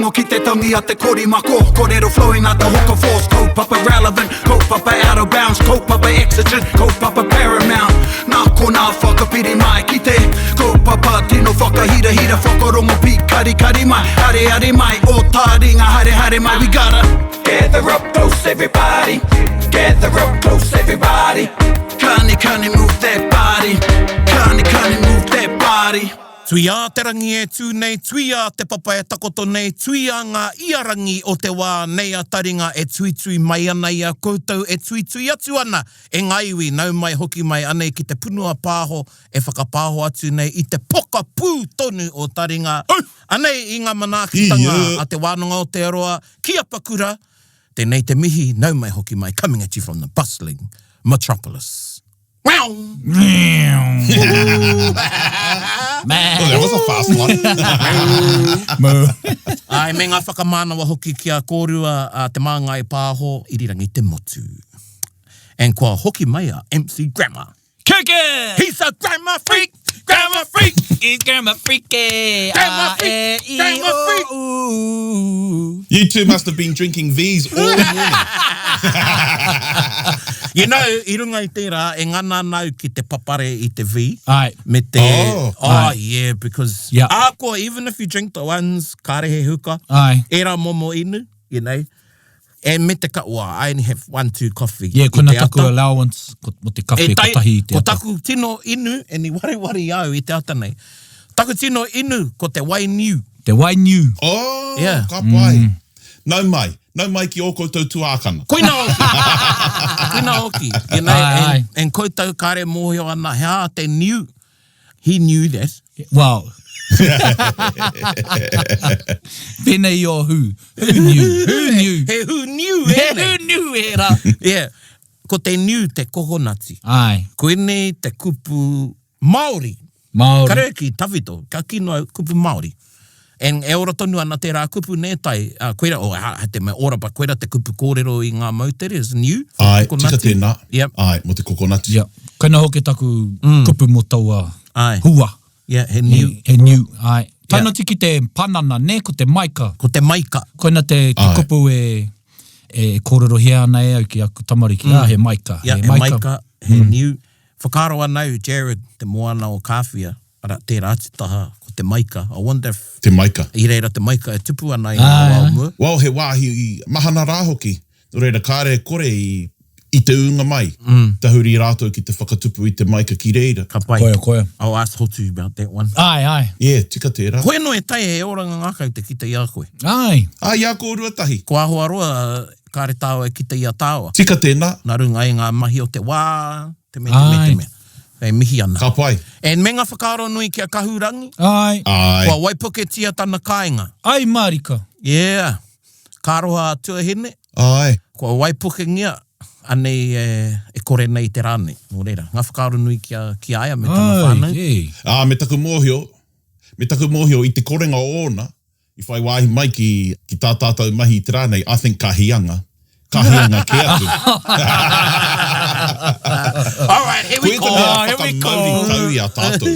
Whakarongo ki te tangi a te korimako Korero flowing like the hook of force Kaupapa relevant, kaupapa out of bounds Kaupapa exigent, kaupapa paramount Nā konā whakapiri mai ki te Kaupapa tino whakahirahira Whakarongo pīkarikari mai Areare mai, ō tāringa haere haere mai We gotta gather up close everybody Gather up close everybody Kani kani move that body Kani kani move that body Tuia te rangi e tū nei, tuia te papa e takoto nei, tuia ngā iarangi o te wā nei a taringa e tuitui mai ana i a koutou e tuitui atu ana e ngā iwi nau mai hoki mai anei ki te punua pāho e whakapāho atu nei i te pokapū tonu o taringa anei i ngā manaakitanga a Te Wānanga o Aotearoa ki Apakura Tēnei te mihi, nau mai hoki mai coming at you from the bustling metropolis. Wow! Well, that was a fast one. Āe, me ngā whakamānawa hoki ki a kōrua a Te Māngai Pāho, Irirangi Te Motu. And kua hoki mai a MC Grammar. Kick it! He's a grammar freak! Grammar freak! He's grammar freaky! Grammar freak! Grammar freak! You two must have been drinking these all morning. You know, i runga i tērā, e ngana ana au ki te papare i te V. Aye. Me te, Oh. oh yeah, because Yeah. ahakoa, even if you drink the ones, kāre he huka, Aye. ērā momo inu, you know, And me te ka, well, I only have one, two coffee Yeah, i koina te taku ata. allowance ko, mo te kawhe E tai, kotahi i te ko ata. taku tino inu, and i wareware au i te ata nei, taku tino inu ko te wai niu. Te wai niu. Oh, Yeah. ka pai. Nau mai. Nau mai ki ō koutou tuākana. Koina hoki. Koina hoki. You know, Ai, and, ai. and koutou kare mōhio ana he aha te niu. He knew that. Well, Pēnei i o who. Who knew? Who knew? He who knew He ēnei. who knew ērā. Yeah. Ko te niu te kokonati. Ai. Koinei te kupu Māori. Māori. Kare ki tawhito, ka kino au kupu Māori. And e ora tonu ana tērā kupu nē tai, uh, koira, oh, ha, te mea ora, but koira te kupu kōrero i ngā moutere is niu. Ai, kokonati. tika tēnā. Yep. Ai, mō te kokonati. Yeah. Koina hoki taku kupu mō taua Ai. hua. Yeah, he niu. He, he niu, ai. Tae noa ki te panana, nē, ko te maika. Ko te maika. Koina te, te Ai. kupu e, e kōrerohia ana e au ki aku tamariki, mm. ah, he maika. Yeah, he maika, he, maika, he mm. niu. Whakaaro ana au, Jared, te moana o Kāwhia, ara, tērā atu taha, ko te maika. I wonder if... Te maika. I reira te maika e tupu ana i ngā wā o mua. Well, he wāhi mahana rā hoki. Nō reira, kāre e kore i, i te ūnga mai, tahuri rātou ki te whakatupu i te maika ki reira. Ka pai. Koia, koia. I'll ask Hotu about that one. Āe, āe. Yeah, tika tērā. Koe anō e taea he oranga ngākau te kite i a koe. Āe. Ā, i a kōrua tahi. Ko Ahoaroa, kāre tāua e kite i a tāua. Tika tēnā. Nā runga i ngā mahi o te wā, te mea, te mea, te mea. E mihi ana. Ka pai. And me ngā whakaaro nui ki a Kahurangi. Āe. Āe. Kua waipuketia tana kāinga. Āe mārika. Yeah. Ka aroha a Tuahine. Āe. Kua waipukengia, anei e, e kore nei te rā nei. Nō reira, ngā whakaaro nui ki a, ki a ia me tana whānau. Āe, Ā, me taku mōhio, me taku mōhio i te korenga ōna, i whai wāhi mai ki, ki tā tātou mahi i te rā nei, I think ka hianga, ka hianga kē atu. All right, here we Koia te go. mea here we go. whakamauritau i a tātou.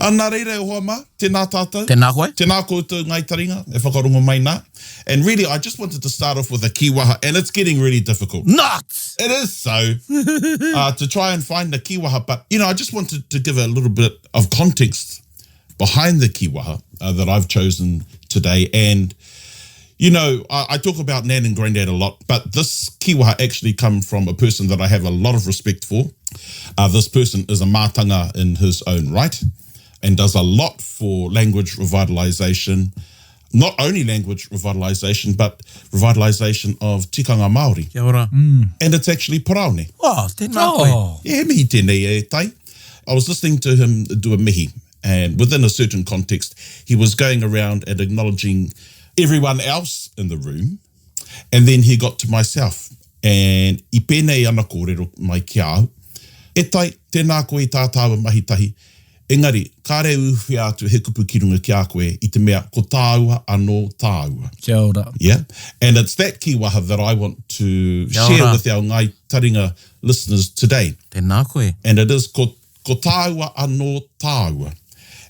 Ā, nā reira e hoa mā, tēnā tātou. Tēnā koe. Tēnā koutou Ngāi Taringa e whakarongo mai nā. And really, I just wanted to start off with a kīwaha, and it's getting really difficult. Not! It is so. uh, to try and find the kīwaha, but, you know, I just wanted to give a little bit of context behind the kīwaha uh, that I've chosen today. And, you know, I, I talk about Nan and Grandad a lot, but this kīwaha actually come from a person that I have a lot of respect for. Uh, this person is a mātanga in his own right and does a lot for language revitalization, not only language revitalization, but revitalization of tikanga Māori. Kia ora. And it's actually Paraone. Oh, tēnā koe. Oh. Yeah, he mihi tēnei e tai. I was listening to him do a mihi, and within a certain context, he was going around and acknowledging everyone else in the room, and then he got to myself, and i pēnei ana kōrero mai ki a au, E tai, tēnā koe i tā tāua mahi tahi, engari, kāre ūwhia atu he kupu ki runga ki a koe i te mea ko tāua anō tāua. Kia ora. Yeah, and it's that kīwaha that I want to Kia share ora. with our Ngāi Taringa listeners today. Tēnā koe. And it is ko. Ko tāua anō tāua.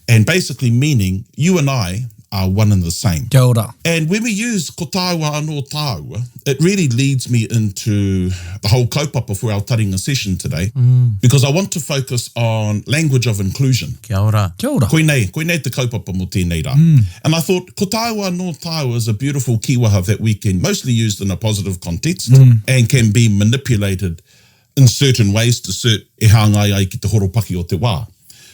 And basically meaning you and I are one and the same. Kia ora. And when we use ko tāua anō tāua, it really leads me into the whole kaupapa for our taringa session today, mm. because I want to focus on language of inclusion. Kia ora. Kia ora. Koinei, koinei te kaupapa mō tēnei rā. Mm. And I thought, ko tāua anō tāua is a beautiful kīwaha that we can mostly use in a positive context mm. and can be manipulated in certain ways to suit e hāngai ai ki te horopaki o te wā.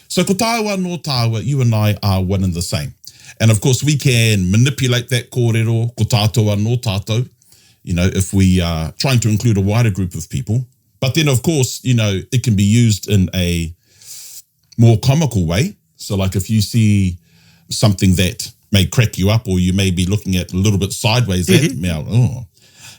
So ko tāua anō tāua, you and I are one and the same. And of course we can manipulate that kōrero, ko tātou anō tātou, you know, if we are trying to include a wider group of people. But then of course, you know, it can be used in a more comical way. So like if you see something that may crack you up or you may be looking at a little bit sideways at, mm-hmm. mea, oh,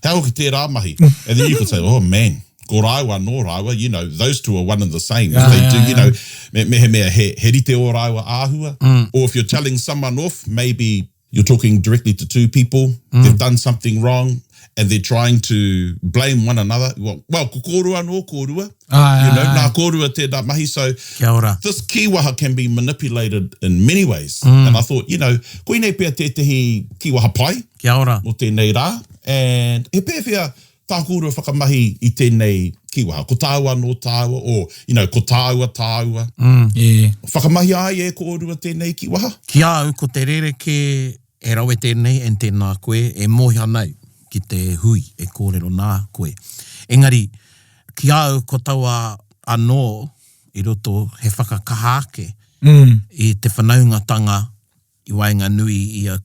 how hoki tērā mahi? And then you could say, oh man, ko rāua nō rāua, you know, those two are one and the same. If they do, you know, me, mehemea he, he rite o rāua āhua. Mm. Or if you're telling someone off, maybe you're talking directly to two people, mm. they've done something wrong, and they're trying to blame one another. Well, well ko kōrua nō kōrua. Ai, you know, ai, nā kōrua tēnā mahi. So Kia ora. this kīwaha can be manipulated in many ways. Mm. And I thought, you know, koinei pea tētehi kīwaha pai. Kia ora. Mō tēnei rā. And he pēwhea tā kōrua whakamahi i tēnei kīwaha? Ko tāua nō tāua, or, you know, ko tāua tāua. Mm. Yeah. Whakamahia ai e kōrua tēnei kīwaha? Ki a au, ko te rerekē he rawe tēnei and tēnā koe, e mōhio ana au ki te hui e kōrero nā koe. Engari, ki a au ko taua anō i roto he whakakaha ake mm. i te whanaungatanga i waenganui i a,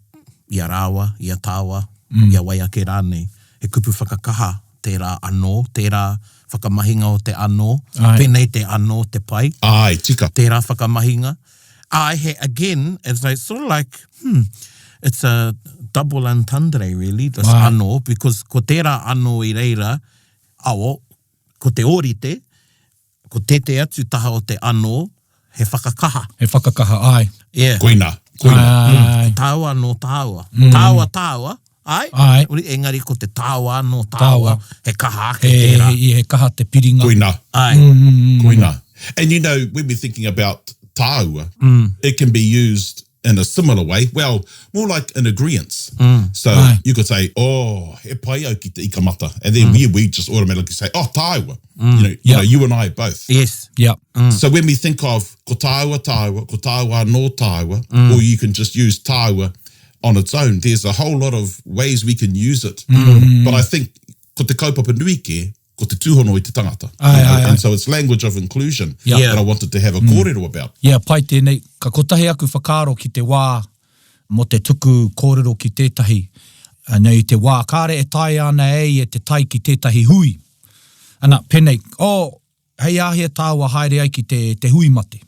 i a rāua, i a tāua, mm. i a wai ake rānei. He kupu whakakaha tērā anō, tērā whakamahinga o te anō, Ai. pēnei te anō te pai. Ai, tika. Tērā whakamahinga. Ai, he, again, it's like, sort of like, hmm, it's a double entendre really, this Ai. anō, because ko tērā anō i reira, ao, ko te ōrite, Ko tētehi atu taha o te anō, he whakakaha. He whakakaha, āe. Yeah. Koina, koina. Āe. Ko tāua anō tāua. Tāua tāua, āe? Āe. Engari ko te tāua anō tāua, he kaha ake He, tērā. he, he kaha te piringa. Koina. Āe. Koina. And you know, when we're thinking about tāua, it can be used in a similar way, well, more like an agreeance. Mm. So Aye. you could say, oh, he pai au ki te ika mata. And then mm. we, we just automatically say, oh, tāua. Mm. You know, you Yeah. know, you and I both. Yes. Yeah. So when we think of ko tāua tāua, ko tāua anō tāua, or you can just use tāua on its own, there's a whole lot of ways we can use it. But I think ko te kaupapa nui ke, ko te tūhono i te tangata. Aye, you know? aye, aye. And so it's language of inclusion Yeah. that I wanted to have a kōrero about. Yeah, pai tēnei. Ka kotahi aku whakaaro ki te wā mō te tuku kōrero ki tētahi. Nei i te wā kāre e taea ana e ia te tae ki tētahi hui. Ana, pēnei, oh, hei āhea tāua haere ai ki te, te hui mate.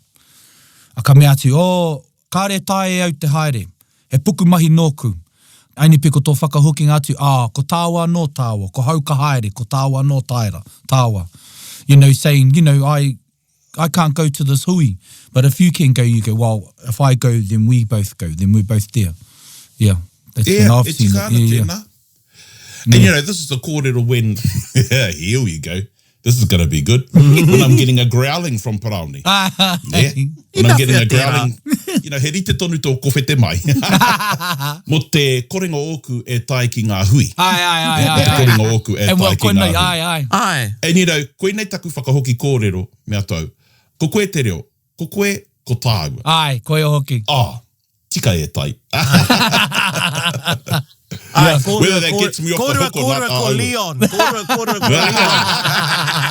A ka mea atu, oh, kāre e taea e au te haere. He pukumahi nōku. Ainipi ko tō whakahokinga atu, ā, ko tāua anō tāua, ko hau ka haere, ko tāua anō taera, tāua. You know, saying, you know, I, I can't go to this hui, but if you can go, you go, well, if I go, then we both go, then we're both there. Yeah, that's Yeah, when I've e seen tika it. ana Yeah, yeah. tēnā. And you know, this is a kōrero when, here we go. This is going to be good. when I'm getting a growling from Paraone. Yeah. When I'm getting a growling, you know, he rite tonu tō kowhete mai. Mō te korenga ōku e tae ki ngā hui. Ai, ai, ai, Mō ai, te ai. korenga ōku e And tae well, ki ngā koinei, hui. ai, ai. Ai. And you know, koinei taku whakahoki kōrero, mea tau, ko koe te reo, ko koe, ko tāua. Ai, koia hoki. Ah, tika e tai. Ai, kōrua, Whether that gets me off the kōrua, hook or not, kōrua ko I will. Leon. Kōrua, kōrua ko Leon.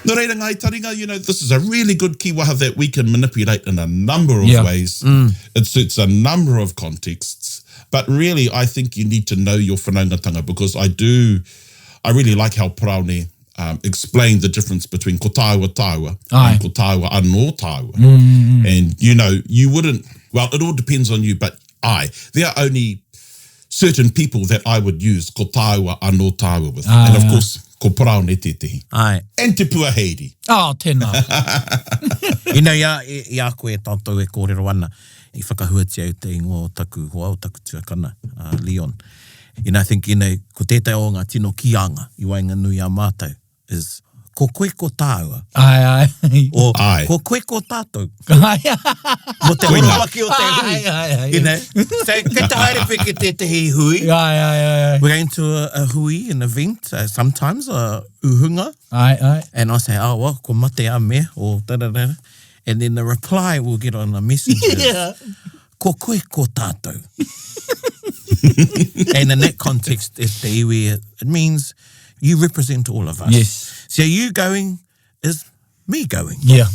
Nō reira, Ngāi Taringa, you know, this is a really good kīwaha that we can manipulate in a number of Yeah. ways. It suits a number of contexts. But really, I think you need to know your whanaungatanga because I do, I really like how Paraone um, explained the difference between ko tāua tāua Aye. and ko tāua anō tāua. And, you know, you wouldn't, well, it all depends on you, but I, there are only certain people that I would use ko tāua anō tāua with. and of course, ko Paraone tētehi. Ai. And Te Pua Heiri. Oh, tēnā. You know, i a, i a koe tātou e kōrero ana, i whakahuatia au te ingoa o taku hoa, o taku tuakana, a Leon. You know, I think, you know, ko tētahi o ngā tino kīanga i waenganui i a mātou is, ko koe ko tāua. Ae, ae. Or, Ae. ko koe ko tātou. Ae, Mo te Koina. horopaki o te hui. ae, ae, ae. You know? So, kei te haere pea ki tētahi hui. Ae, ae, ae, ae. We're going to a, a hui, an event, uh, sometimes a uhunga. Ae, ae. And I say, oh, well, ko mate a me, or da da da. And then the reply we'll get on the message is, Yeah. ko koe ko tātou. and in that context, if te iwi, it means you represent all of us. Yes. So you going is me going. Yeah.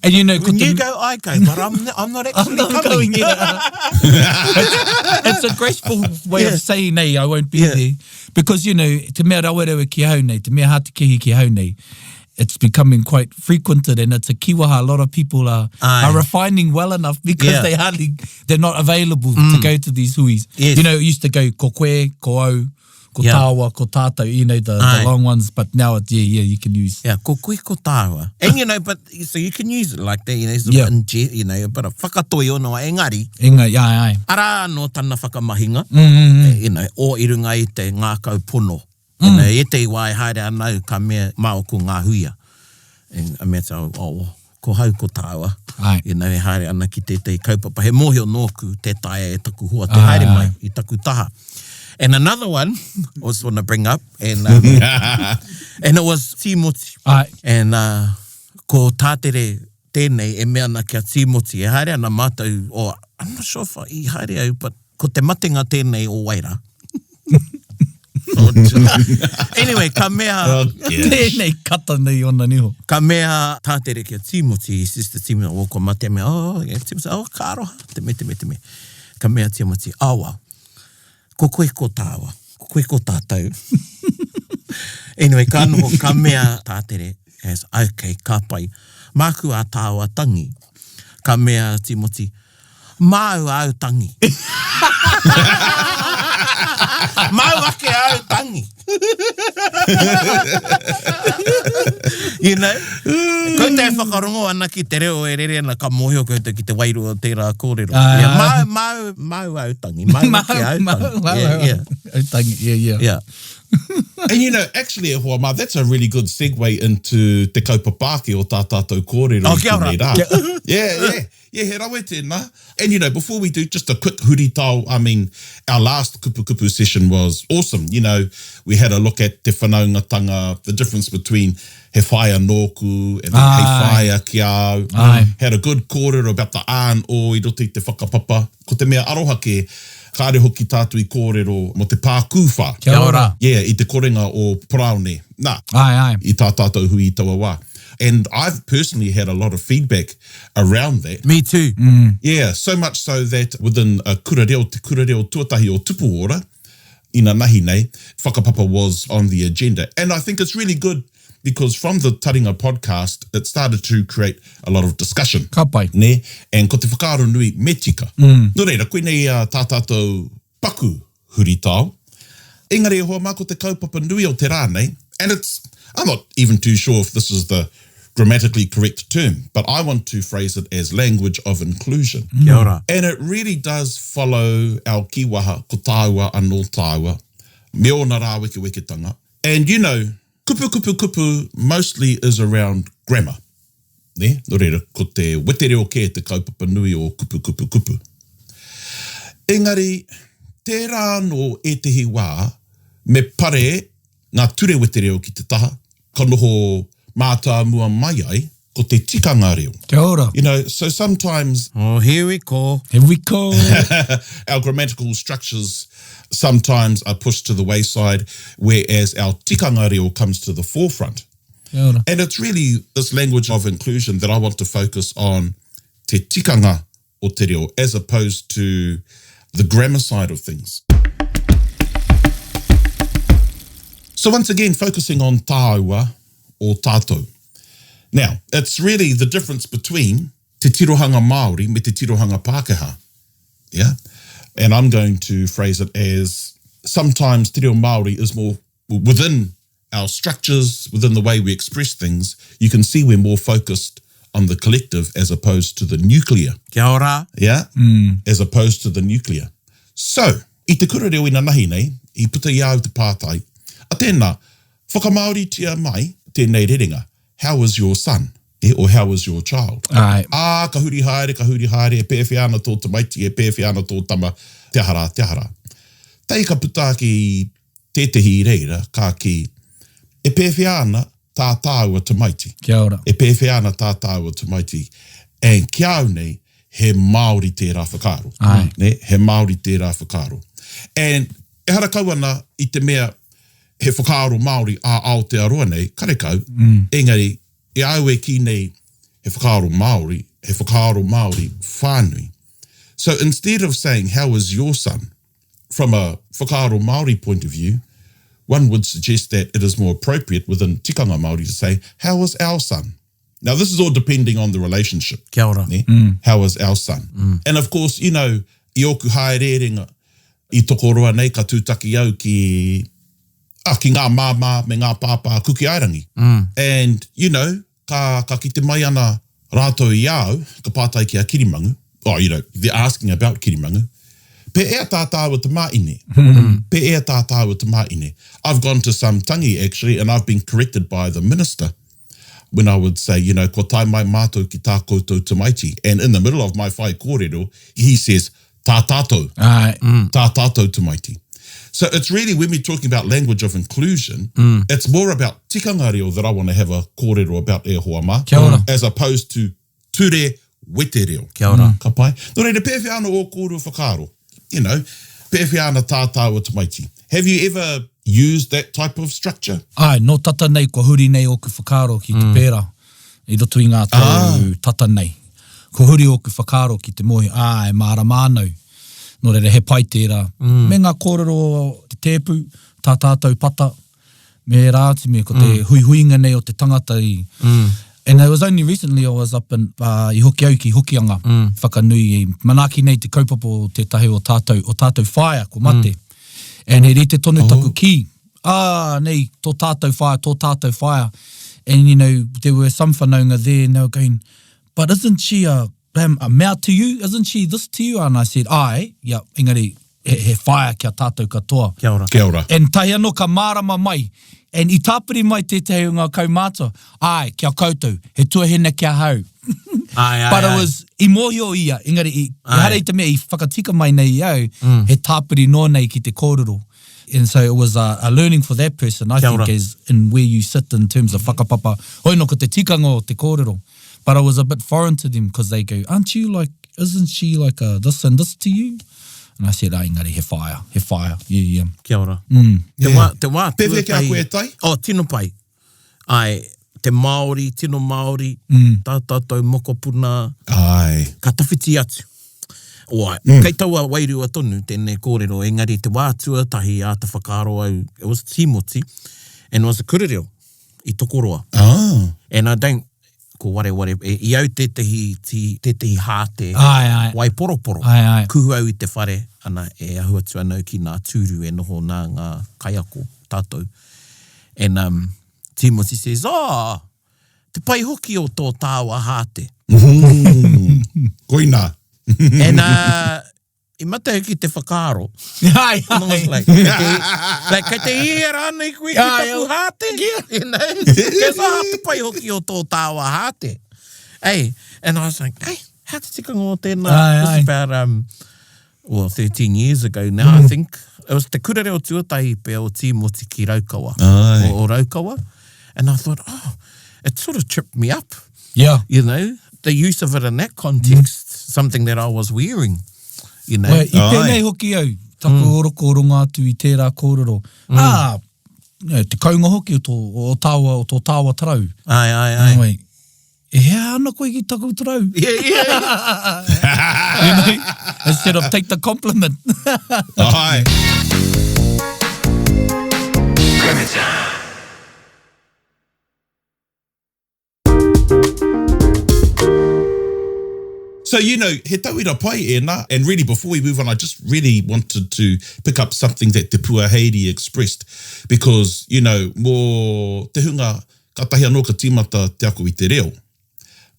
And you know, ko When te- you go, I go, but I'm, I'm not actually I'm not coming. going, yeah. it's, it's a graceful way Yeah. of saying, nei, I won't be Yeah. there. Because, you know, te mea rawerewe ki hau nei, te mea hātekehi ki hau nei, it's becoming quite frequented and it's a kiwaha. A lot of people are, Aye. are refining well enough because Yeah. Mm. they hardly, they're not available to go to these huis. Yes. You know, it used to go ko koe, ko au, ko Yeah. tāua, ko tātou, you know, the, Aye. the long ones. But now, it's, yeah, yeah, you can use. Yeah, ko koe ko tāua. And you know, but so you can use it like that, you know, it's a Yeah. bit inge- you know, a bit of whakatoi ono engari. Inga, yeah, aye. Arā anō tana whakamahinga, Mm, mm, mm. you know, o i runga i te ngākau pono. Mm. You know, e te wā e haere ana au, ka mea māo ko ngā huia. And a mea tau, oh, ko hau ko tāua. Ai. You know, e haere ana ki tētahi kaupapa. He mōhio nōku tē taea e taku hoa te Ai, haere mai ai. i taku taha. And another one I was want to bring up, and, um, and it was Tīmoti. Ai. And uh, ko Tātere tēnei e mea ana kia Tīmoti. E haere ana mātou, oh, I'm not sure if I i haere au, but ko te matenga tēnei o Waira. Oh, anyway, ka mea, Oh, yeah. Tēnei kata nei ona niho. ka mea Tātere kia Tīmoti, his sister Tīmoti, oh, ko mate mea, oh, yeah, Tīmoti, oh, ka aroha, te me, te me, te me. Ka mea Tīmoti, oh, well, ko koe ko tāua, ko koe ko tātou. anyway, ka noho, ka mea Tātere, as, okay, ka pai, māku a tāua tangi. Ka mea Tīmoti, māu au tangi. Māu ake au tangi. you know? Koutou e whakarongo ana ki te reo e rere ana, ka mōhio koutou ki te wairua o tērā kōrero. Ah. Yeah, māu, māu, māu au tangi. Māu ake au tangi. Yeah, yeah, Au tangi, yeah, yeah. yeah. And you know, actually, e hoa mā, that's a really good segue into te kaupapa ake o tā tātou kōrero Oh, i kia ora. tēnei rā. Yeah, yeah. Yeah, he rawe tēnā. And you know, before we do, just a quick huritao, I mean, our last Kupu Kupu session was awesome. You know, we had a look at te whanaungatanga, the difference between he whaea nōku and then he Ai. whaea ki au. Ai. Had a good kōrero about the an o i roto i te whakapapa. Ko te mea aroha kē, kāre hoki tātou i kōrero mō te pākūwhā. Kia ora. Yeah, i te korenga o Paraone. Nā, Ai, ai. i tā tātou hui i taua wā. And I've personally had a lot of feedback around that. Me too. Yeah, so much so that within a kura reo, te kura reo tuatahi o Tupuora, inanahi nei, whakapapa was on the agenda. And I think it's really good because from the Taringa podcast, it started to create a lot of discussion. Ka pai. Ne? And ko te whakaaro nui, me tika. Mm. Nō reira, koinei uh, tā tātou paku huritao. Engari e hoa mā, ko te kaupapa nui o te rā nei, and it's, I'm not even too sure if this is the grammatically correct term, but I want to phrase it as language of inclusion. Kia ora. And it really does follow our kiwaha, ko tāua anō tāua, me ōna rāwekeweketanga. And you know, kupu kupu kupu mostly is around grammar. Ne? Nō reira, ko te wetereo kē te kaupapa nui o kupu kupu kupu. Engari, tērā anō ētehi wā, me pare ngā ture wetereo ki te taha, ka noho mātāmua mai ai, ko te tikanga reo. Kia ora. You know, so sometimes Oh, here we go. Here we go. our grammatical structures sometimes are pushed to the wayside, whereas our tikanga reo comes to the forefront. Kia ora. And it's really this language of inclusion that I want to focus on te tikanga o te reo, as opposed to the grammar side of things. So once again, focusing on tāua or tātou. Now, it's really the difference between te tirohanga Māori me te tirohanga Pākehā. Yeah? And I'm going to phrase it as sometimes te reo Māori is more within our structures, within the way we express things, you can see we're more focused on the collective as opposed to the nuclear. Kia ora. Yeah? As opposed to the nuclear. So, i te kura reo inanahi nei, i puta i a au te pātai, a tēnā, whakamāoritia mai tēnei rerenga, how is your son? Eh, or how is your child? Āe. Ā, ka huri haere, ka huri haere, e pēwhea ana tō tamaiti, e pēwhea ana tō tama, te aha rā, te aha rā. Tahi ka puta ake i tētehi i reira, ka kī, e pēwhea ana tā tāua tamaiti? Kia ora. E pēwhea ana tā tāua tamaiti? And ki a au nei, he Māori tērā whakaaro. Āe. Nē, he Māori tērā whakaaro. And ehara kau ana i te mea he whakaaro Māori ā Aotearoa nei, karekau, engari i a au e kī nei he whakaaro Māori, he whakaaro Māori whānui. So instead of saying how is your son, from a whakaaro Māori point of view, one would suggest that it is more appropriate within tikanga Māori to say, how is our son? Now, this is all depending on the relationship. Kia ora. Ne? How is our son? And of course, you know, i ōku haereerenga, i Tokoroa nei ka tūtaki au ki, ah, ki ngā māmā me ngā pāpā Kuki Airani. And, you know, ka, ka kite mai ana rātou i a au, ka pātai ki a Kirimangu, oh, you know, they're asking about Kirimangu, Pe ea tā tāua tamāine? Pe ea tā tāua tamāine? I've gone to some tangi, actually, and I've been corrected by the minister when I would say, you know, kua tae mai mātou ki tā koutou tamaiti. And in the middle of my whaikōrero, he says, tā tātou. Āe. Tā tātou tamaiti. So it's really, when we're talking about language of inclusion, it's more about tikanga reo that I want to have a kōrero about e hoa mā. Kia ora. As opposed to ture wete reo. Kia ora. Ka pai. Nō reira, pēwhea ana ō kōrua whakaaro? You know, pēwhea ana tā tāua tamaiti? Have you ever used that type of structure? Āe, nō tata nei kua huri nei ōku whakaaro ki te pērā i roto i ngā tau tata nei. Kua huri ōku whakaaro ki te mōhio, ā, e mārama ana au. Nō reira, he pai tērā. Me ngā kōrero o te tēpu, tā tātou pata, me ērā atu me ko te huihuinga nei o te tangata i And it was only recently I was up in, uh, i hoki au ki Hokianga, whakanui, i manaaki nei te kaupapa o tētahi o tātou, o tātou whaea, ko mate. And he rite tonu taku kī, ah, nei, tō tātou whaea, tō tātou whaea. And, you know, there were some whanaunga there and they were going, but isn't she a Bam, a mea to you, isn't she this to you? And I said, Ae, yeah, engari, he, he whaea ki a tātou katoa. Kia ora. Kia ora. And tahi anō ka mārama mai, and i tāpiri mai tētahi o ngā kaumātua, Ae, ki a koutou, he tuahine ki ahau. Ae, ae, But it ae. was, i mōhio ia, engari, i, ehara i te mea i whakatika mai nei i au, Mm. he tāpiri noa nei ki te kōrero. And so it was a, a learning for that person, I Kia think, ora. as in where you sit in terms of whakapapa. Hoi no, ko te tikanga o te kōrero. But it was a bit foreign to them because they go, aren't you like, isn't she like a this and this to you? And I said, ah, engari, he whaea, he whaea, yeah, yeah. Kia ora. Mm. Te wā, te wā Pēwhea ki a koe e Tai? Oh, tino pai. Ai, te Māori, tino Māori, mm. tā tātou mokopuna. Ai. Ka tawhiti atu. Oa, mm. kei taua wairua tonu tēnei kōrero, engari te wā tuatahi āta whakaaro au, it was Tīmoti, and it was a kura reo i Tokoroa. Ah. And I don't ko wareware, e, i au tētehi, tī, tētehi hāte, Āe, āe. waiporoporo. Āe, āe. Kuhu au i te whare, ana, e ahu atu ana au ki nā tūru e noho nā ngā kaiako tātou. And um, Timothy says, oh, te pai hoki o tō tāua hāte. Koinā. And uh, I mate au ki te whakaaro. Ai, And I was ai. like, kei te, like, kei te hihia rānei koe ki Ai, taku ai. hāte? You know? Kei te te pai hoki o tō tāua hāte. Hey, and I was like, hey, how te tikanga o tēnā? Ai, This ai. is about, um, well, 13 years ago now, I think. It was te kura reo tuatahi pea o Tīmoti ki Raukawa. Ai. O, o Raukawa. And I thought, oh, it sort of tripped me up. Yeah. You know, the use of it in that context, mm. something that I was wearing. You know. Well, i pēnei hoki au, taku mm. oroko ronga atu i tērā kōrero. Mm. Ah, te kaunga hoki o tō, o tāua, o tō tāua tarau. Ai, ai, ai. Anyway, e hea ana koe ki taku tarau? Yeah, yeah. you know, instead of take the compliment. Ai. So, you know, he tauira pai ēnā, and really before we move on, I just really wanted to pick up something that Te Pua Heiri expressed, because, you know, mō te hunga kātahi anō ka tīmata te ako i te reo.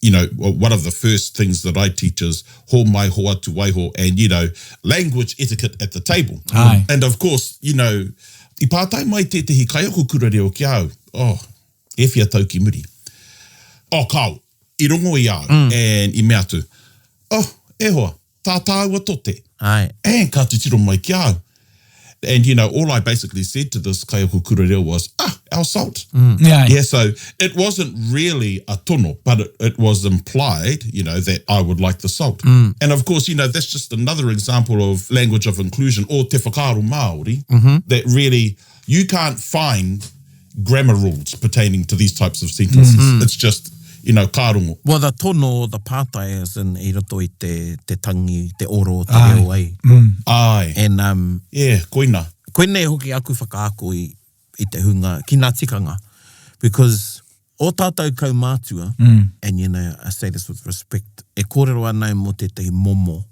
you know, one of the first things that I teach is ho mai, ho atu, waiho, and, you know, language etiquette at the table. Ai. And of course, you know, i pātai mai tētehi kaiako kura reo ki a au, oh, e whia tau ki muri. Oh, kao, i rongo i a au, mm. and i mea atu, oh, e hoa, tā tāua tote. Ai. And ka titiro mai ki a au. And, you know, all I basically said to this kaiako kura reo was, ah, our salt. Mm. Yeah. Yeah, so it wasn't really a tono, but it, it was implied, you know, that I would like the salt. Mm. And of course, you know, that's just another example of language of inclusion or te whakaaro Māori mm -hmm. that really you can't find grammar rules pertaining to these types of sentences. Mm -hmm. It's just, you know, ka rongo. Well, the tono, the pātai is in i roto i te, te tangi, te oro, te reo ai. Mm. Ai. And, um, yeah, koina. Koinei hoki aku whakaako i, i te hunga, ki ngā tikanga. Because o tātou kaumātua, mm. and you know, I say this with respect, e kōrero ana mō tētahi momo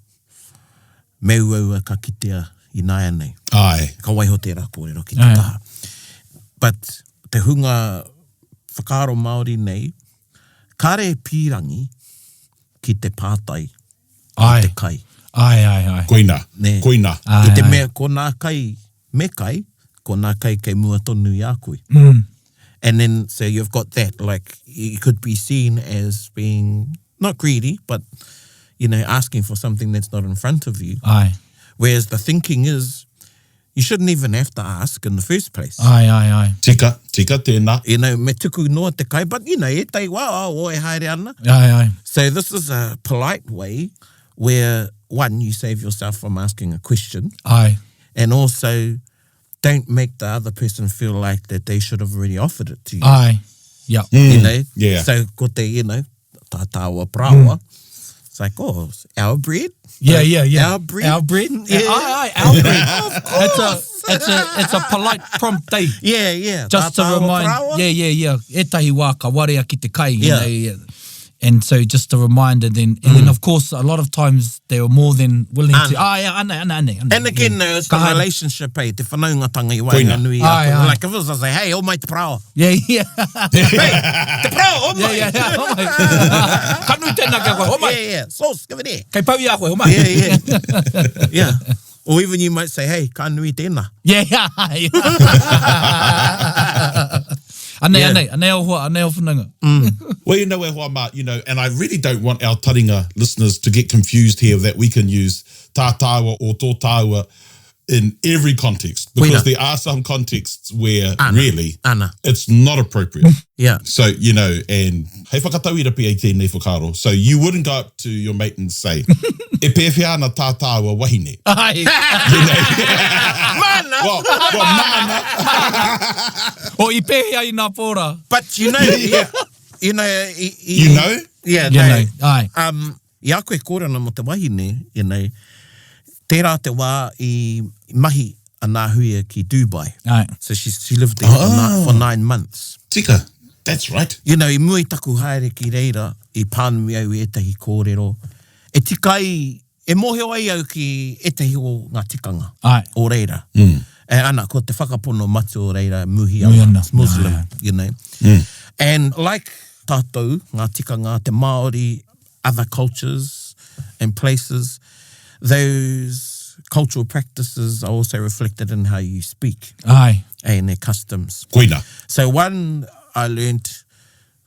me uaua ka kitea ināianei. Ai. Ka waiho tērā kōrero ki te taha. But te hunga whakaaro Māori nei, kāre e pīrangi ki te pātai ai. te kai. Ai, ai, ai. Koina, Nē. koina. Ai, I te ai. mea ko nā kai me kai, ko nā kai kei mua tonu i a koe. Mm. And then, so you've got that, like, you could be seen as being, not greedy, but, you know, asking for something that's not in front of you. Ai. Whereas the thinking is, you shouldn't even have to ask in the first place. Ai, ai, ai. Tika, tika tēnā. You know, me tuku noa te kai, but, you know, ētahi wā, oh, e haere ana. Ai, ai. So this is a polite way where, one, you save yourself from asking a question. Ai. And also, don't make the other person feel like that they should have already offered it to you. Ai. Yeah. You know? yeah. So ko te, you know, tā tāua parāoa. It's like, oh, our bread? Yeah, yeah, yeah. Our bread? Our bread? Yeah. Aye, aye, our bread. Of course. It's a, it's a, it's a polite prompt, eh? Yeah, yeah. Just to Tā tāua remind, parāoa. yeah, yeah, yeah. Ētahi wā ka warea ki te kai, you Yeah. know, yeah. And so just a reminder then, and then of course a lot of times they were more than willing to, Mm. Ana. ah, yeah, ane, ane, ane, ane. And again, yeah. no, it's the Ka haere. relationship, eh? Te whanaungatanga i Koina. waenganui. Ai, ai. Like if it was, I say, hey, oh mai te parāoa. Yeah, yeah. Hey, te parāoa, oh Yeah, mai. yeah, yeah. Oh mai. Ka nui tēnā kia koe, oh mai. Yeah, yeah. Sauce, give it here. Kei pau i a koe, oh mai. Yeah, yeah. yeah. Or even you might say, hey, ka nui tēnā. Yeah, yeah. Anei, Yeah. anei, anei o hoa, anei o whananga. Well, you know, e hoa mā, you know, and I really don't want our taringa listeners to get confused here that we can use tā tāua or tō tāua in every context because Koina. there are some contexts where Ana. really Ana. it's not appropriate. Yeah. So, you know, and hei whakatauira pia i tēnei whakaaro. So you wouldn't go up to your mate and say, e pēwhea ana tā tāua wahine. Ai. Mana! Well, well, mana. O i pēhea i nā pōra. But you know, yeah. you know, i, i, You know? Yeah, You no. know, ai. Um, i a koe kōrero mō te wahine, you know, tērā te wā i mahi a Nā Huia ki Dubai. Ai. So she, she lived there for, ni, for nine months. Tika. That's right. You know, i mua i taku haere ki reira, i pānui au i ētahi kōrero. E tika ai, e mōhio ai au ki ētahi o ngā tikanga Ai. o reira. Mm. E ana, ko te whakapono matua o reira, muhi Muhi ana, ana. it's Muslim, Ai, ai. you know. And like tātou, ngā tikanga, te Māori, other cultures and places, those cultural practices are also reflected in how you speak Ai. and their customs. Koina. So one I learnt,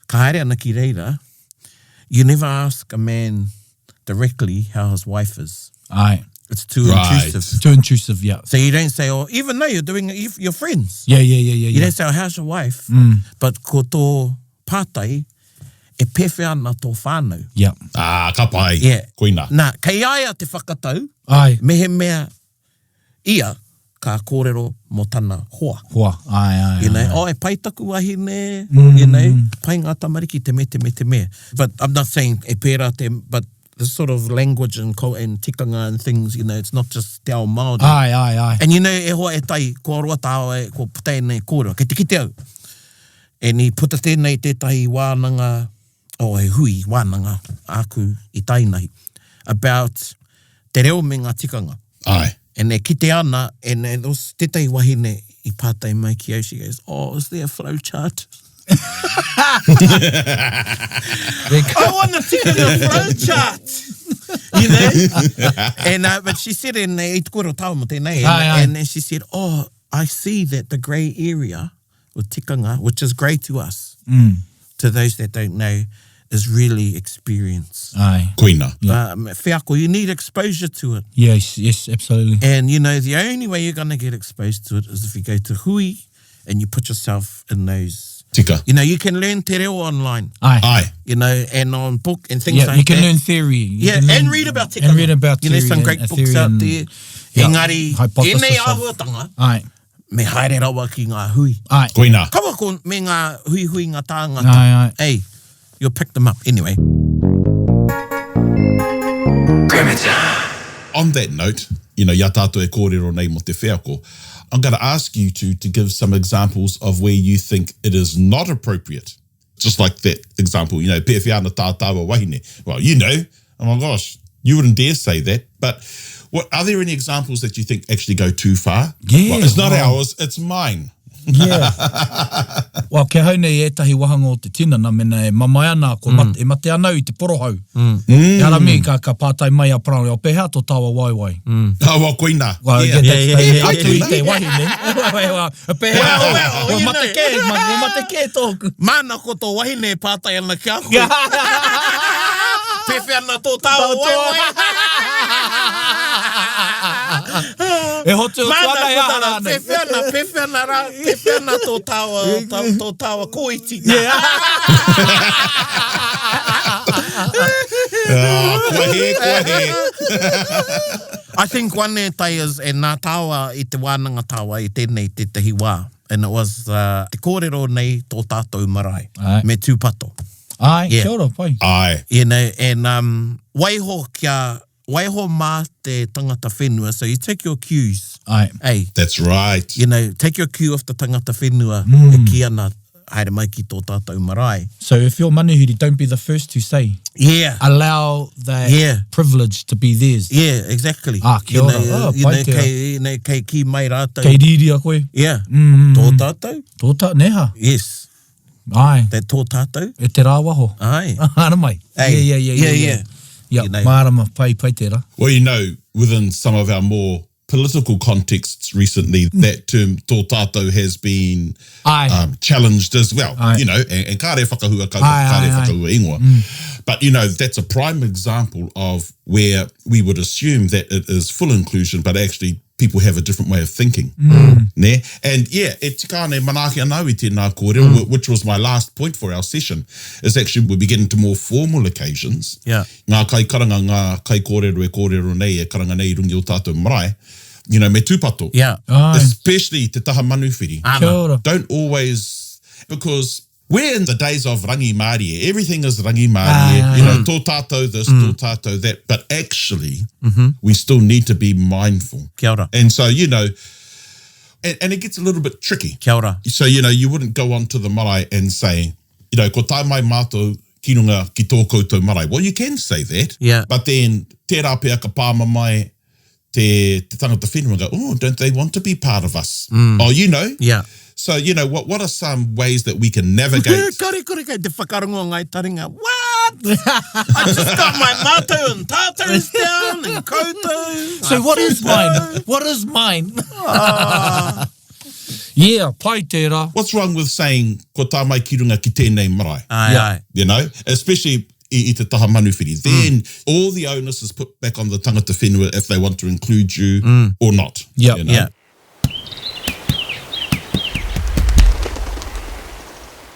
ka haere ana ki reira, you never ask a man directly how his wife is. Ai. It's too Right. intrusive. Too intrusive, yeah. So you don't say, oh, even though you're doing it, you're friends. Yeah, yeah, yeah, yeah. You yeah. don't say, oh, how's your wife? But ko tō pātai, e pēwhea ana tō whānau. Yeah. Ah, ka pai. Yeah. Koina. Nā, kei a ia te whakatau, Ai. mehemea ia ka kōrero mō tana hoa. Hoa. Ai, ai, You know, ai. oh, e pai taku wahine, you know, pai ngā tamariki, te me, te me, te me. But I'm not saying e pērā te, but the sort of language and, and tikanga and things, you know, it's not just te ao Māori. Ai, ai, ai. And you know, e hoa e tai, kua roa tāua e, kua puta ēnei kōrero, kei te kite au. And i puta tēnei tētahi wānanga, oh, he hui wānanga āku i tainahi, about te reo me ngā tikanga. Ai. And e kite ana, and, and there was tētahi wahine i pātai mai ki au, she goes, oh, is there a flow chart? I want a tikanga flow chart. You know? and uh, but she said in i te kōrero tāua mō tēnei, and, Aye, aye. and then she said, oh, I see that the grey area with tikanga, which is grey to us, Mm. to those that don't know, is really experience. Aye. Koina. Um, wheako, you need exposure to it. Yes, yes, absolutely. And you know, the only way you're going to get exposed to it is if you go to hui and you put yourself in those. Tika. You know, you can learn te reo online, Aye. Aye. you know, and on book and things Yeah, like you can that. learn theory. You Yeah, can learn, and read about tikanga. And read about You know, theory some and- great and books theory out and- there. Yeah, Engari, hypothesis ēnei of- āhuatanga, Aye. me haere rawa ki ngā hui. Aye. Koina. Kaua ko me ngā huihui ngā tāngata. Aye, aye. Hey, you'll pick them up anyway. On that note, you know, i a tātou e kōrero nei mō te wheako, I'm going to ask you to, to give some examples of where you think it is not appropriate. Just like that example, you know, pēwhea ana tā tāua wahine. Well, you know, oh my gosh, you wouldn't dare say that. But what are there any examples that you think actually go too far? Yeah, Well, it's not well- ours, it's mine. Yeah. Well, kia hau nei ētahi wāhanga o te tinana mena e mamae ana, ko mate, e mate ana au i te porohau. Mm. E ara me, ka, ka pātai mai a Paraone, o pēhea tō tāua waewae? Mm. Oh, well, koina. Well, yeah. yeah, yeah, yeah, yeah, atu yeah. i te wahine. Pēhea, Well, well, well, you mate know. kē, ma, mate kē tōku. Māna ko tō wahine e pātai ana ki a koe. Pēwhea ana tō tāua waewae. E hotu atu Māna ana e ko aha tāna, rānei. pēwhea ana, pēwhea ana rā, pēwhea ana tō tāua, tō, tō tāua kōiti. Ah, kua hē, kua hē. I think one e tai is, e nā tāua i te wānanga tāua i tēnei tētahi wā. And it was uh, te kōrero nei tō tātou marae. Aye. Me tūpato. Ai, Yeah. kia ora, pai. Aye. You know, and um, waiho kia, waiho mā te tangata whenua, so you take your cues. Ai. Hey, That's right. you know, take your cue off the tangata whenua Mm. e kī ana, haere mai ki tō tātou marae. So if you're manuhiri, don't be the first to say. Yeah. Allow that Yeah. privilege to be theirs. Yeah, exactly. Ah, kia you ora. know, Oh, you pai know, tērā. kei, you know, kei kī mai rātou. Kei rīria koe. Yeah. Mm. Tō tātou? Tō tā, neha. Yes. Ai, That tō tātou? e te rāwaho. Ai. Ara mai. Hey. Yeah, yeah, yeah, yeah. Yeah, yeah. yeah. Yeah, You know. mārama, pai, pai tērā. Well, you know, within some of our more political contexts recently, that term tō tātou has been Aye. um, challenged as well. Aye. You know, and, and kāre whakahua kaupapa, Aye, kāre aye, aye. whakahua ingoa. But, you know, that's a prime example of where we would assume that it is full inclusion, but actually people have a different way of thinking. Mm. Ne? And yeah, e tika ana e manaaki ana au i tēnā kōrero, Mm. which was my last point for our session, is actually we get into more formal occasions. Yeah. Ngā kaikaranga, ngā kaikōrero e kōrero nei, e karanga nei i runga i o tātou marae, you know, me tūpato. Yeah. Ai. Especially te taha manuwhiri. Ana. Kia ora. Don't always, because we're in the days of rangi mārie. Everything is rangi mārie. Aye, You know, tō tātou this, tō tātou that. But actually, we still need to be mindful. Kia ora. And so, you know, and, and it gets a little bit tricky. Kia ora. So, you know, you wouldn't go onto the marae and say, you know, ko tae mai mātou ki runga ki tō koutou marae. Well, you can say that. Yeah. But then, tērā pea ka pāma mai te, te tangata whenua and go, oh, don't they want to be part of us? Oh, you know. Yeah. So, you know, what, what are some ways that we can navigate? Kare kore kei te whakarongo ngai taringa. What? I just got my mātou and tātous down and koutou. So what is mine? What is mine? yeah, pai tērā. What's wrong with saying, ko tā mai ki runga ki tēnei marae? Ai, Yeah. ai. you know, especially i, i te taha manuwhiri. Then all the onus is put back on the tangata whenua if they want to include you or not. Yep. You know? Yeah.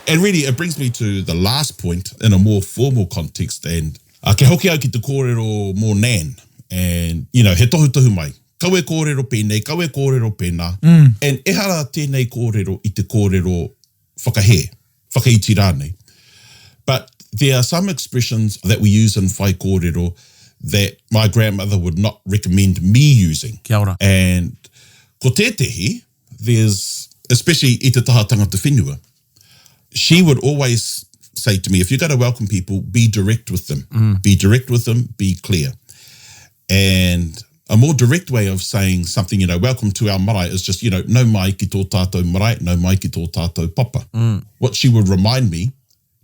And really, it brings me to the last point in a more formal context. And uh, ke hoki au ki te kōrero mō Nan. And, you know, he tohutohu mai. Kau e kōrero pēnei, kau e kōrero pēnā. And ehara tēnei kōrero i te kōrero whakahē, whakaiti rānei. But there are some expressions that we use in whai kōrero that my grandmother would not recommend me using. Kia ora. And ko tētehi, there's, especially i te taha tangata whenua, she would always say to me, if you're going to welcome people, be direct with them. Be direct with them, be clear. And A more direct way of saying something, you know, welcome to our marae is just, you know, nau mai ki tō tātou marae, nau mai ki tō tātou papa. Mm. What she would remind me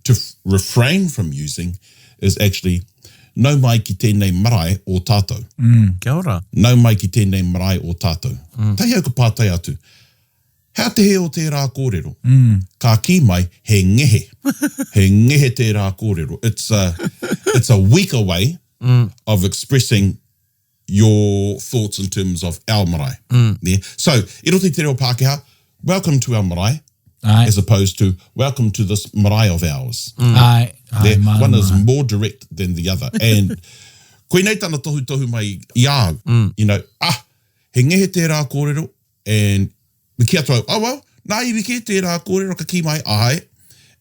to refrain from using is actually, nau mai ki tēnei marae o tātou. Mm. Kia ora. Nau mai ki tēnei marae o tātou. Mm. Tahi au ka pātai atu, hea te hē o tērā kōrero? Mm. Ka kī mai, he ngehe. he ngehe tērā kōrero. It's a, it's a weaker way mm. of expressing your thoughts in terms of our marae. Mm. Yeah? So, i roto i te reo Pākehā, welcome to our marae, Aye. as opposed to welcome to this marae of ours. Mm. Aye. Aye, yeah? One is more direct than the other. And koinei tana tohutohu mai i a au. Mm. You know, ah, he ngehe tērā kōrero, and me kī atu au, oh well, nā iwi kē tērā kōrero ka kī mai, āe,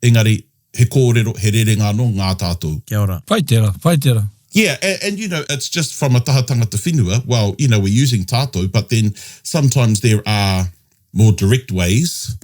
engari he kōrero, he rerenga anō ngā tātou. Kia ora. Pai tērā, pai tērā. Yeah, and, and you know, it's just from a taha tangata whenua, well, you know, we're using tātou, but then sometimes there are more direct ways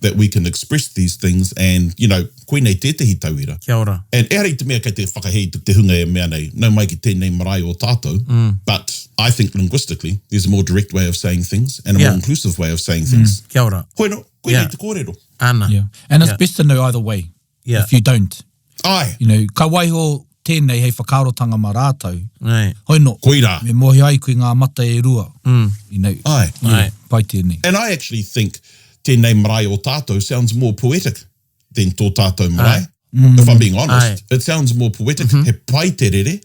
that we can express these things and, you know, koinei tētehi tauira. Kia ora. And ehara i te mea kei te whakahē i te hunga e mea nei, nau mai ki tēnei marae o tātou, but I think linguistically there's a more direct way of saying things and a more inclusive way of saying things. Kia ora. Hoi no, koinei te kōrero. Ana. Yeah. And it's Yeah. best to know either way. Yeah. If you don't. Aye. You know, ka waiho tēnei hei whakaarotanga mā rātou. Right. Hoi no. Koirā. Me mōhio ai koe ngā mata e rua. Mm. You know. Aye. Yeah, Aye. Pai tēnei. And I actually think tēnei marae o tātou sounds more poetic than tō tātou marae. Mm. If I'm being honest, Aye. it sounds more poetic. Mm-hmm. He pai te rere.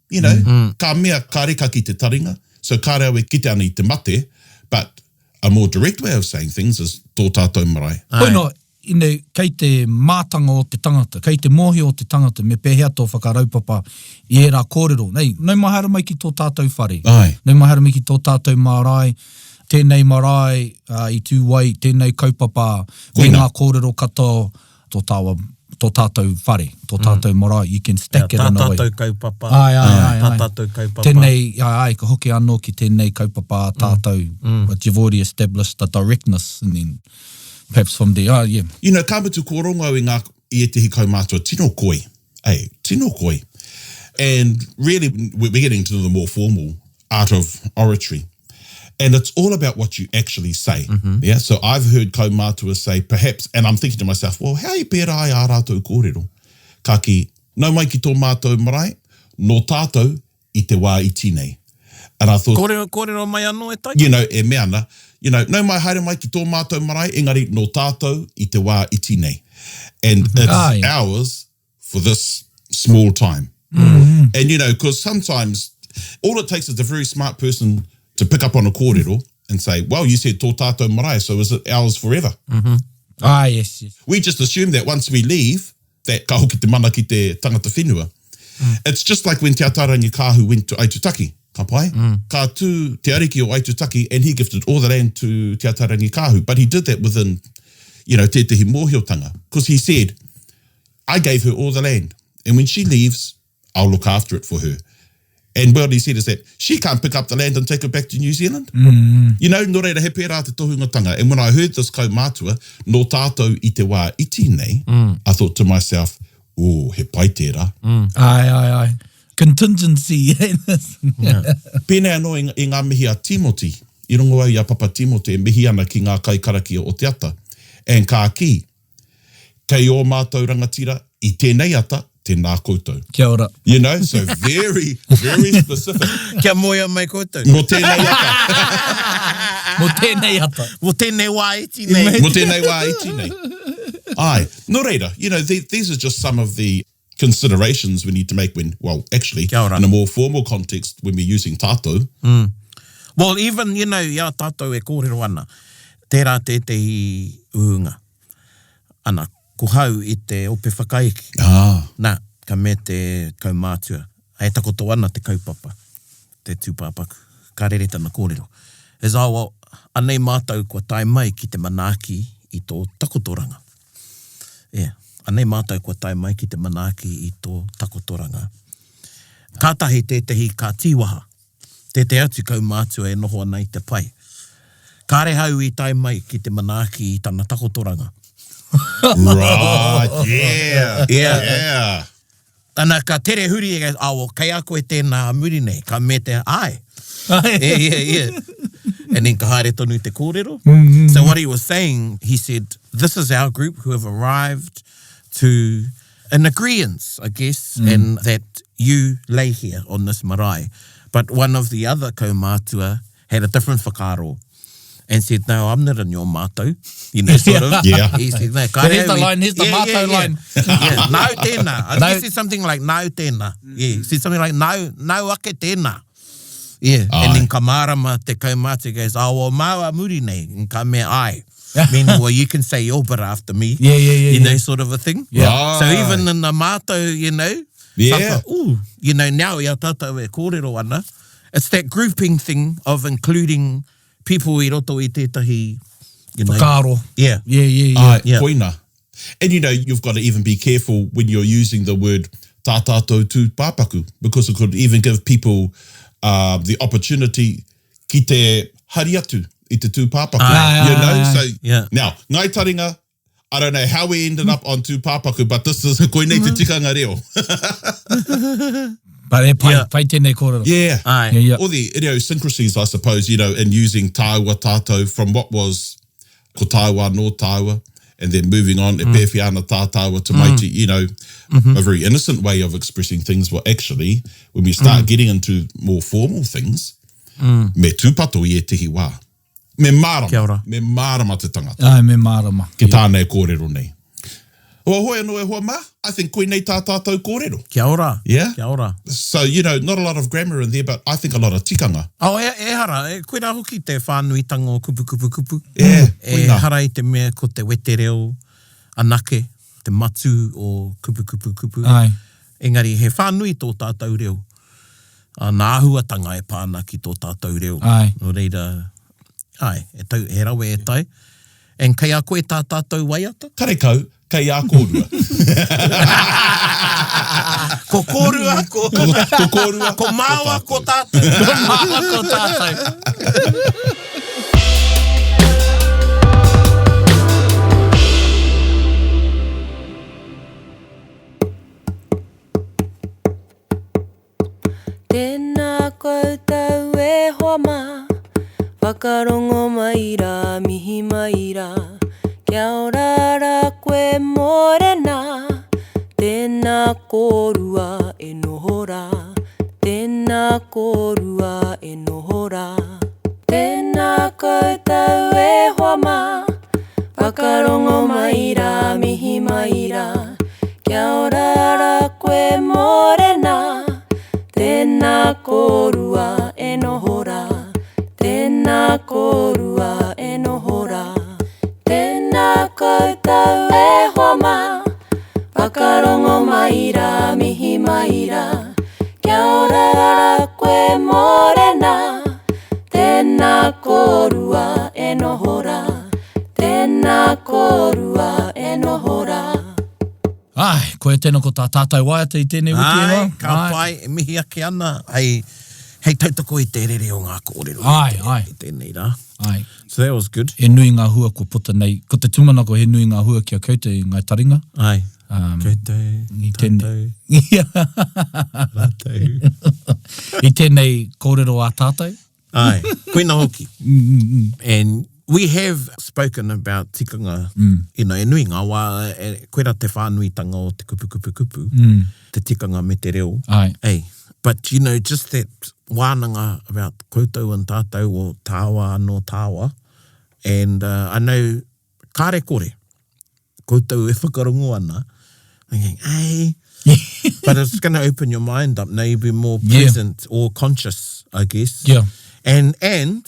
You know, Mm. ka mea ka reka ki te taringa, so kāre au e kite ana i te mate, but a more direct way of saying things is tō tātou marae. Hoi no, you know, kei te mātanga o te tangata, kei te mōhio o te tangata me pēhea tō whakaraupapa i ērā kōrero. Nei, nau mai haere mai ki tō tātou whare. Aye. Nau mai haere mai ki tō tātou marae, tēnei marae uh, i tū ai, tēnei kaupapa, me Koina. ngā kōrero katoa tō tāua, tō tātou whare, tō tātou marae, you can stack Yeah, it tā in a way. tātou kaupapa. Ai, ai, ai, Tā ai. tātou kaupapa. Tēnei, ai, ai, ka hoki anō ki tēnei kaupapa a tātou, but you've already established the directness and then perhaps from there, oh yeah. You know, ka mutu kua rongo au i ngā, i ētehi kaumātua tino koi. Ei, tino koi. And really, we're getting to the more formal art of oratory. And it's all about what you actually say. Yeah. So I've heard kaumātua say, perhaps, and I'm thinking to myself, well, how i pērā ai ā rātou kōrero? Ka kī, nau mai ki tō mātou marae, nō tātou i te wā iti nei. And I thought, Kōrero, kōrero mai anō e tai. you know, e mea ana, you know, nau mai haere mai ki tō mātou marae, engari nō tātou i te wā iti nei. And it's Ah, yeah. ours for this small time. And, you know, because sometimes all it takes is a very smart person to pick up on a kōrero and say, well, you said tō tātou marae, so is it ours forever? Ah, yes, yes. We just assume that once we leave, that ka hoki te mana ki te tangata whenua. It's just like when Te Ataarangi Kahu went to Aitutaki, ka pai? Ka tū te ariki o Aitutaki and he gifted all the land to Te Ataarangi Kahu, but he did that within, you know, tētehi mōhiotanga. Because he said, I gave her all the land, and when she leaves, I'll look after it for her. And what he said is that she can't pick up the land and take it back to New Zealand. You know, nō reira, he pērā te tohungatanga. And when I heard this kaumātua, nō tātou i te wā iti nei, I thought to myself, oh, he pai tērā. Ai, ai, ai. Contingency. Pēnei anō i, i ngā mihi a Timoti, i rongo au i a Papa Timoti e mihi ana ki ngā kaikarakia o te ata. And ka kī, kei ō mātou rangatira i tēnei ata, tēnā koutou. Kia ora. You know, so very, very specific. Kia moea mai koutou. Mō tēnei ata. Mō tēnei ata. Mō tēnei wā iti nei. Mō tēnei wā iti nei. Ai. Nō reira, you know, the, these are just some of the considerations we need to make when, well, actually, Kia ora. in a more formal context, when we're using tātou. Well, even, you know, i a tātou e kōrero ana, tērā tētehi uhunga. Ana, ko hau i te ope whakaeke. Ah. Nā, ka mea te kaumātua, e takoto ana te kaupapa, te tūpāpaku, ka rere tana kōrero. Is oh, well, anei mātou kua tae mai ki te manaaki i tō takotoranga. Yeah, anei mātou kua tae mai ki te manaaki i tō takotoranga. Kātahi tētehi ka tīwaha, tētehi atu kaumātua e noho ana i te pae. Kāre hau i tae mai ki te manaaki i tana takotoranga. Right, yeah. Yeah. Yeah. Ana, ka tere huri, e, oh, well, kei a koe tēnā muri nei, ka me te, ai. Yeah, yeah, yeah. And then ka haere tonu te kōrero. So what he was saying, he said, this is our group who have arrived to an agreeance, I guess, and that you lay here on this marae. But one of the other kaumātua had a different whakaaro and said, no, I'm not in your mātou, you know, sort of. Yeah. He said, no, So here's the line, here's the mātou line. yeah, nau tēnā. I think Nau- he said something like, nau tēnā. Yeah, he said something like, nau, nau ake tēnā. Yeah, Ai. and then ka mārama te kaumātua goes, oh, well, māu a muri nei, and ka mea ai. Meaning, well, you can say your bit after me. Yeah, yeah, yeah, You know, yeah. sort of a thing. Yeah. So even in the mātou, you know, Yeah. so I thought, ooh, you know, now i a tātou e kōrero ana, it's that grouping thing of including people i roto i tētahi, you know. Whakaaro. Yeah. Yeah, yeah, yeah. Ai, Yeah. koina. And you know, you've got to even be careful when you're using the word tā tātou tūpāpaku because it could even give people uh, the opportunity ki te hari atu i te tūpāpaku. Ai, you know, ai, ai. so Yeah. now, Ngai Taringa, I don't know how we ended up on tūpāpaku, but this is koinei te tikanga reo. But e pai, Yeah. pai tēnei kōrero. Yeah. Ai. Yeah, yeah. Or the idiosyncrasies, I suppose, you know, in using tāua tātou from what was ko tāua no tāua, and then moving on, e pēwhea ana tā tāua tamaiti, you know, a very innocent way of expressing things. Well, actually, when we start getting into more formal things, me tūpato i ētehi wā. Me mārama. Kia ora. Me mārama te tangata. Ai, me mārama. Ki tāna e kōrero nei. Well, hoi anō e hoa mā, I think koinei tā tātou kōrero. Kia ora. Yeah. Kia ora. So, you know, not a lot of grammar in there, but I think a lot of tikanga. Oh, e, ehara, e, koirā hoki te whānuitanga o kupu kupu kupu. Yeah, E koinā. hara i te mea ko te wetereo anake, te matū o kupu kupu kupu. Ai. Engari he whānui tō tātou reo. A, nā āhuatanga e pā ana ki tō tātou reo. Ai. Nō reira, ai, e tau, he rawe e tae. And kei a koe tā tātou waiata? Karekau, kei a kōrua. Ko kōrua, ko, Ko, ko kōrua, ko māua, ko tātou. Ko māua, ko tātou. Tēnā koutou e hoa mā, whakarongo mai rā, mihi mai rā. Kia ora rā koe mōrena, tēnā kōrua e noho rā, tēnā kōrua e noho rā. Tēnā koutou e hoa mā, whakarongo mai rā, mihi mai rā. Kia ora rā koe mōrena, tēnā kōrua e noho rā, tēnā kōrua e noho rā. Tēnā koutou e hoa mā, whakarongo mai rā, mihi mai rā. Kia ora rā koe mōrena, tēnā kōrua e noho rā, tēnā kōrua e noho rā. Ai, koia tēnā ko tā tātou waiata i tēnei wiki e Ai, hoa. ka pai, e mihi ake ana, hei, hei tautoko i te rere o ngā kōrero. Ai, ai. I tēnei rā. Ai. So that was good. He nui ngā hua kua puta nei. Ko te tūmanako he nui ngā hua ki a koutou i ngā taringa. Ai. Um, Koutou, i tēnei, tātou, rātou. I tēnei kōrero a tātou. Ai, koina hoki. And we have spoken about tikanga, you know, e nui ngā wā, e, koira te whānuitanga o te kupu kupu kupu, te tikanga me te reo. Ai. Ei, but you know, just that wānanga about koutou and tātou o tāua anō tāua, and uh, I know kāre kore, koutou e whakarongo ana, thinking, ei, but it's going to open your mind up now you'll be more Yeah. present or conscious, I guess. Yeah. And, and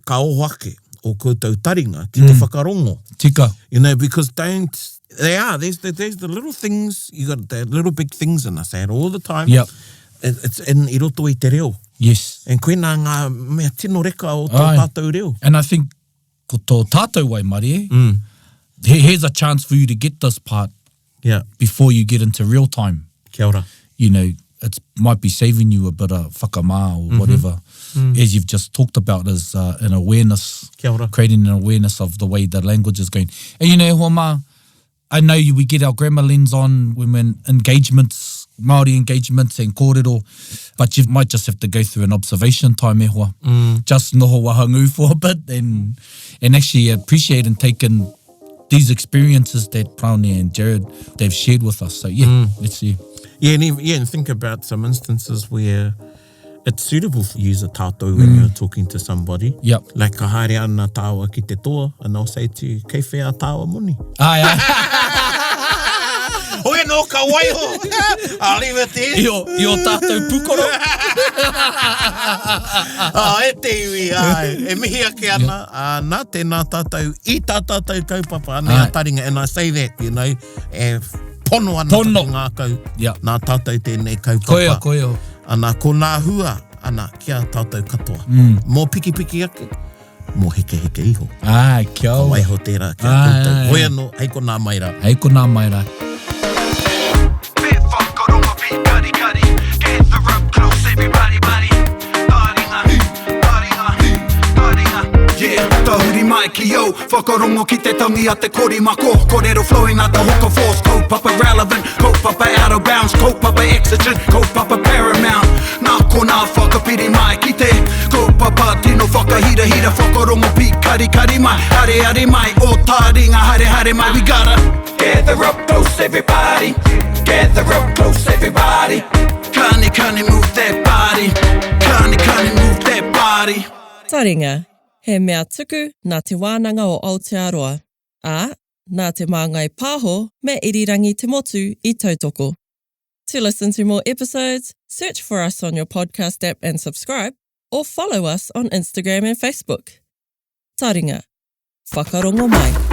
ka oho ake o koutou taringa ki te Mm. whakarongo. Tika. You know, because don't, they are, there's the, there's the little things, you got the little big things in us and all the time. Yep. It, it's in i roto i te reo. Yes. And koina ngā mea tino reka o tō Ai. tātou reo. And I think ko tō tātou waimarie, mm. here's a chance for you to get this part Yeah. before you get into real time. Kia ora. You know, it might be saving you a bit of whakamā or whatever. As you've just talked about is uh, an awareness, Kia ora. creating an awareness of the way the language is going. And you know, hoa mā, I know you, we get our grammar lens on when we're in engagements. Māori engagements and kōrero, but you might just have to go through an observation time e hoa. Mm. Just noho wahangū for a bit and, and actually appreciate and take in these experiences that Praone and Jared, they've shared with us. So yeah, mm. let's see. Yeah, and, even, yeah, and think about some instances where it's suitable to use a tātou when mm. you're talking to somebody. Yep. Like ka haere ana tāua ki te toa, and I'll say to you, kei whea tāua moni? Ai, ai. Hoi anō ka waiho. I'll leave it there. I o, i o tātou pukoro. ah, e te iwi, ai. E mihi ake ana, yep. ah, nā tēnā tātou, i tā tātou kaupapa, anei a taringa, and I say that, you know, e pono ana pono. taku ngākau, yep. nā tātou tēnei kaupapa. Koia, koia. Ana, ko nā hua, ana, ki a tātou katoa. Mm. Mō pikipiki ake, mō hekeheke iho. Ai, kia ora. Ka waiho tērā ki a koutou. Ai, ai. Hoi anō, hei konā mai rā. Hei konā mai rā. Yeah, tahuri mai ki au, whakarongo ki te tangi a te korimako Korero flowing like the hoka force, kaupapa relevant, kaupapa out of bounds, kaupapa exigent, kaupapa paramount Nā konā whakapiri mai ki te kaupapa tino whakahirahira Whakarongo pīkarikari mai, areare mai, o taringa haere haere mai We gotta gather up close everybody, gather up close everybody Kani kani move that body, kani kani move that body Taringa, he mea tuku nā Te Wānanga o Aotearoa, ā, nā Te Māngai Pāho me Irirangi Te Motu i tautoko. To listen to more episodes, search for us on your podcast app and subscribe, or follow us on Instagram and Facebook. Taringa. Whakarongo mai.